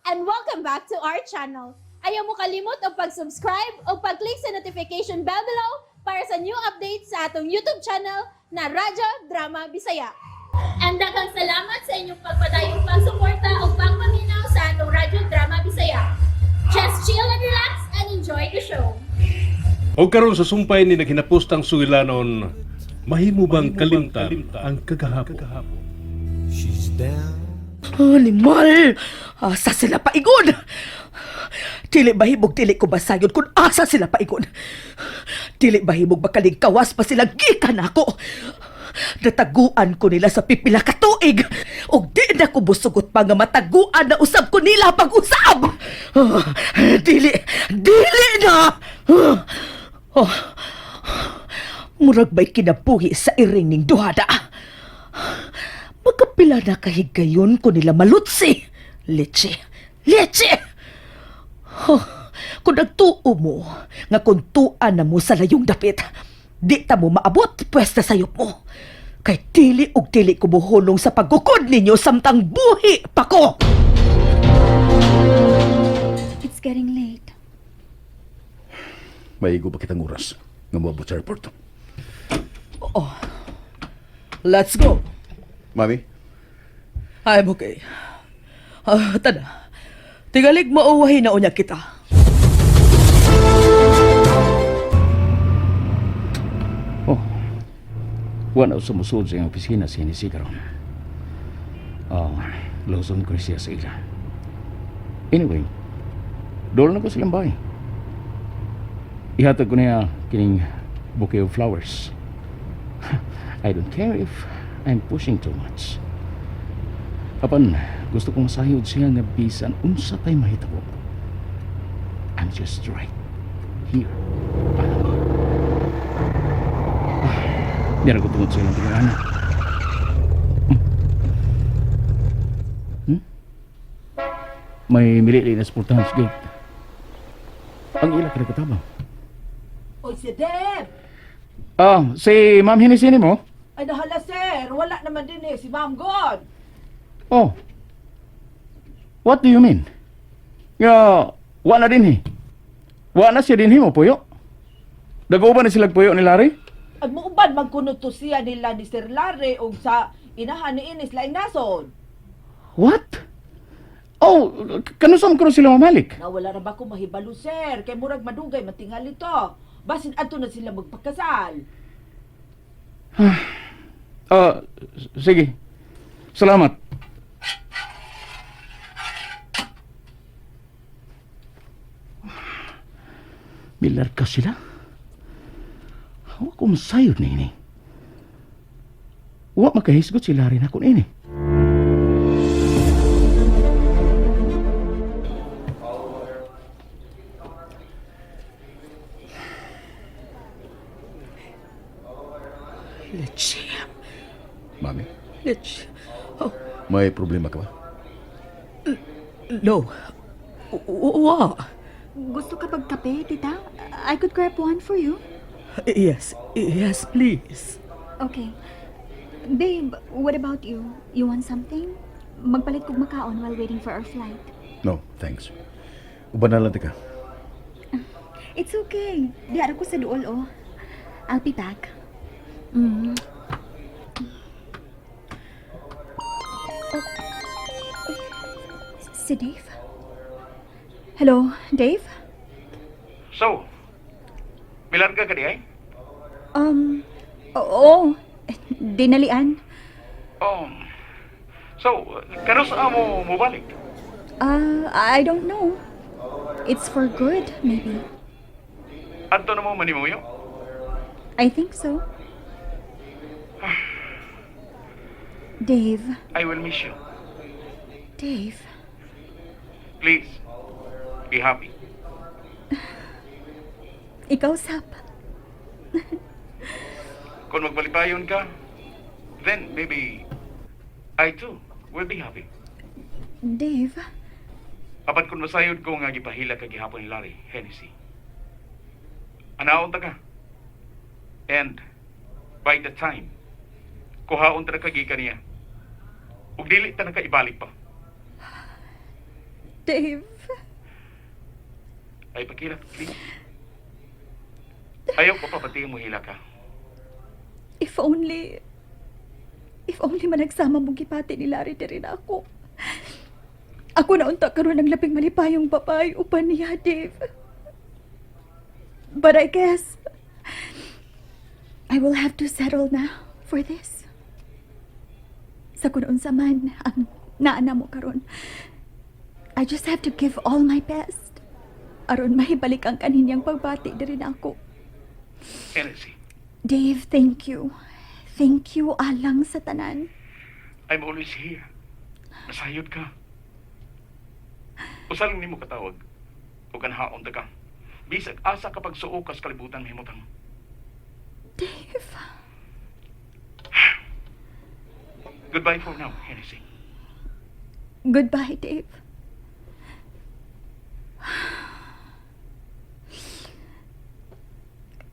And welcome back to our channel. Ayaw mo kalimot og pag-subscribe o pag-click sa notification bell below para sa new updates sa atong YouTube channel na Radyo Drama Bisaya. And daghang salamat sa inyong pagpadayong pagsuporta o pagpaminaw sa atong Radyo Drama Bisaya. Just chill and relax and enjoy the show. O karon sa sumpay ni naghinapustang sugilanon, mahimo bang kalimtan ang kagahapon? She's down. Animal! Asa sila paigon? Dili bahibog dili ko basayon kung asa sila paigon. Dili bahibog makaligkawas pa sila gikan ako. Nataguan ko nila sa pipila ka tuig. Og di na ko busugot pa nga mataguan na usab ko nila pag-usab. Ah, dili, dili na. Ah, oh, murag may kinabuhi sa iring ning duhada. Magkapila na kahigayon ko nila malutsi. Leche! Leche! Huh, kung nagtuo mo, nga kung tuan na mo sa layong dapit, di ta mo maabot pwesta sayop mo. Kay dili og dili ko muhunong sa pagkukod ninyo samtang buhi pa ko. It's getting late. Maigo pa kitang oras nga moabot sa airport. Let's go. Mami, I'm okay. Ah, tana. Tingalig mauwahin na unya kita. Oh, wala sa musulod sa iyang opisina si Hennessy karon. Oh, luson ko siya sa ila. Anyway, dool na ko silang bahay. Ihatag ko niya kining bouquet of flowers. I don't care if I'm pushing too much. Apan, gusto kong masayod siya nga bisan unsa pa'y mahitabo. I'm just right here. Para niya. Di na ko tungod sa ilang tingaana. May milili na sa portahan sa gate. Ang ila ka nagkatabang. Oy, si Deb! Ah, si Ma'am Hennessy mo? Ay, nahala, sir. Wala naman din eh. Si Ma'am God. Oh. What do you mean? Nga, wala din eh. Wala siya din mo, puyo. Nag-uban na sila puyo ni Larry? At muuban magkuno to siya nila ni Sir Larry og sa inahan ni Ines laing nason. What? Oh, kanusam ko sila mamalik? Nawala ra ba ko mahibalo, sir? Kay murag madugay matingali to. Basin adto na sila magpakasal. Ah, sige. Salamat. Bilar ka sila? Wa ko masayod na ini. Wa makahisgot sila rin ako ini. Leche. Mami, Leche. Oh, may problema ka ba? No. Wa. Gusto ka pagkape, tita? I could grab one for you. Yes, yes, please. Okay. Babe, what about you? You want something? Magpalit kog makaon while waiting for our flight. No, thanks. Uban na lang tika. It's okay. Di ara ko sa duol, oh. I'll be back. Oh. Si Dave? Hello, Dave? So, milarga ka di ay? Oo. Dinalian. Oh. So, kanus-a mo mobalik? I don't know. It's for good, maybe. Adto na mo manimuyo? I think so. Dave, I will miss you. Dave. Please, be happy. Ikaw, sab. Kung magbalipayon ka, then maybe I too will be happy. Dave, Apan kung masayod ko nga gipahila ka gihapon ni Larry Hennessy. Anaon ta ka. And by the time, kuhaon ta na ka gikan niya. Ug dili ta na ka ibalik pa. Dave. Ay, pagkilak, please. Ayaw ko papatihin mo hila ka. If only managsama mong gipati ni Larry diri na ako. Ako na unta karon ang labing malipayong babae uban niya, Dave. But I guess I will have to settle na for this. Sa kung unsa man ang naana mo karon, I just have to give all my best aron mahibalik ang kaninyang pagbati diri na ako. Hennessy, Dave, thank you. Thank you alang sa tanan. I'm always here. Nasayod ka. Usa lang nimo katawag. O ganhaon ta ka. Bisag asa kapag suo kas kalibutan mahimutang. Dave. Goodbye for now, Hennessy. Goodbye, Dave.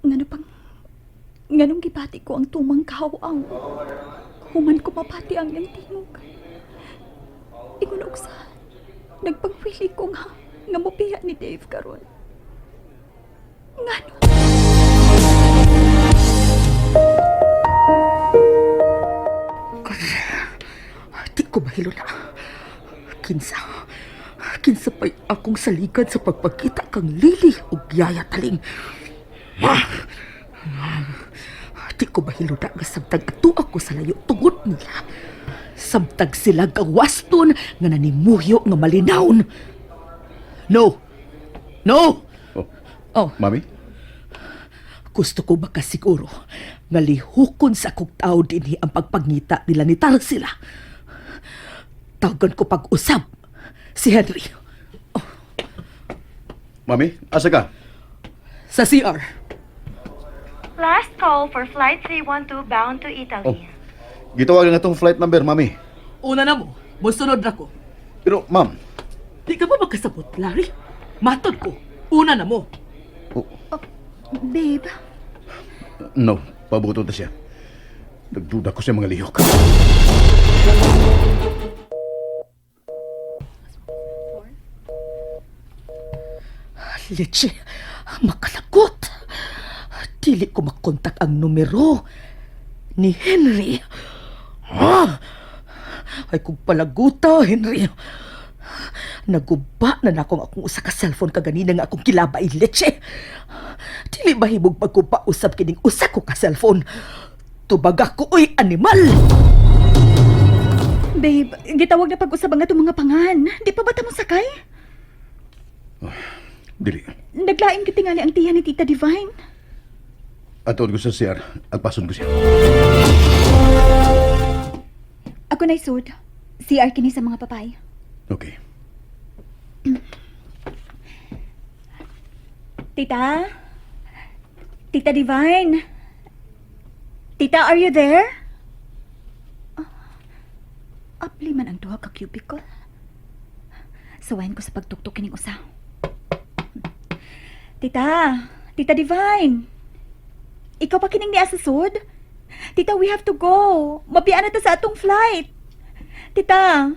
Ngano pang... Nganong gibati ko ang tumang kahaw-aw. Human ko mapati ang iyang tingog. Ingon og sa... Nagpangwili ko nga mopiya ni Dave karon. Ngano? Di ko mahilo na. Kinsa. Kinsa pa'y akong saligan sa pagpagkita kang Lily ug Yaya Taling. Ma! Di ko mahilo na nga samtang ato ako sa layo tungod nila. Samtang sila gawaston nga nanimuhyo nga malinawon. No! No! Oh, Oh, Mami? Gusto ko makasiguro nga lihukon sa akong tao dinhi ang pagpangita nila ni Tarsila. Tawagan ko pag-usab si Henry. Mami, asa ka? Sa CR. Last call for flight 312 bound to Italy. Oh. Gitawag nga tong flight number, Mami. Una na mo, musunod na ko. Pero, ma'am, Di ka ba magkasabot, Larry? Matod ko, una na mo. Oh, Babe, no, pabuto na siya. Nagduda ko sa mga lihok. Leche, makalagot. Dili ko makontak ang numero ni Henry. Ah! Ay kung palaguta, Henry. Naguba na nako ang akong usa ka cellphone kaganina nga akong kilabay, leche. Dili mahimog pagkuba usab kining usa ko ka cellphone. Tubag ako, oy, animal! Babe, gitawag na pag-usab ang atong mga pangan. Di pa ba ta mo sakay? Dili. Naglain kitingali ang tiya ni Tita Divine. Atuon ko sa CR. Agpason ko siya. Ako na isod. CR kini sa mga papay. Okay. Tita? Tita Divine? Tita, are you there? Ah, apli man ang duha ka cubicle. Sawayan ko sa pagtuktok kining usa. Tita! Tita Divine! Ikaw pa kining niya sa sud? Tita, we have to go. Mapiyaan na ta sa atong flight. Tita!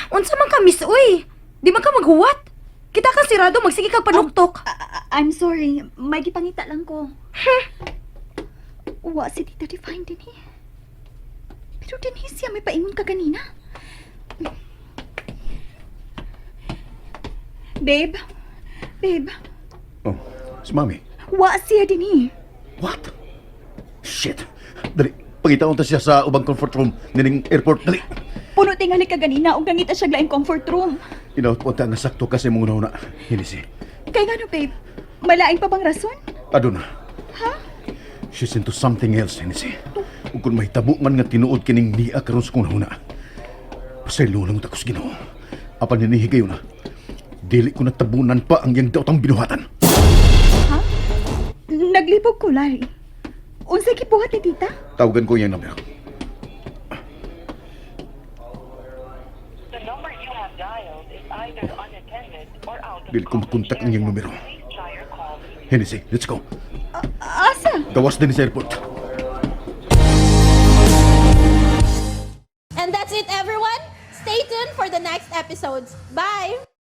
Unsa man ka, miss uy? Di man ka maghuwat. Kita ka sirado magsige kag panuktok. I'm sorry. May gipangita lang ko. Wa si Tita Divine din eh. Pero dinhi siya may paingon ka ganina. Babe? Babe, Oh, si Mami. wa siya dinhi. What? Shit. Dali, pangitaon ta siya sa ubang comfort room nining airport. Dali. Puno tingali ka ganina ug nangita siya laing comfort room. Inaot po ta nga sakto kasi mong una. Hinisi. Kay ngano, babe? Malaing pa bang rason? Aduna. Ha? She's into something else, Hennessy. Ug kung mahitabo man nga tinuod kining niya karon sa kong huna. Pasaylo lang ta ko sa Ginoo. Apan ninihigayon na. Dili ko natabunan pa ang iyang daotang binuhatan. Naglibog ko, Larry. Unsay gibuhat ni Tita? Tawagan ko iyang number. The number you have dialed is either unattended or out of Dili ko makontak ang iyang numero. Please try your call later. Hennessy, let's go. Asa? Gawas din sa airport. And that's it. the next episodes. Bye!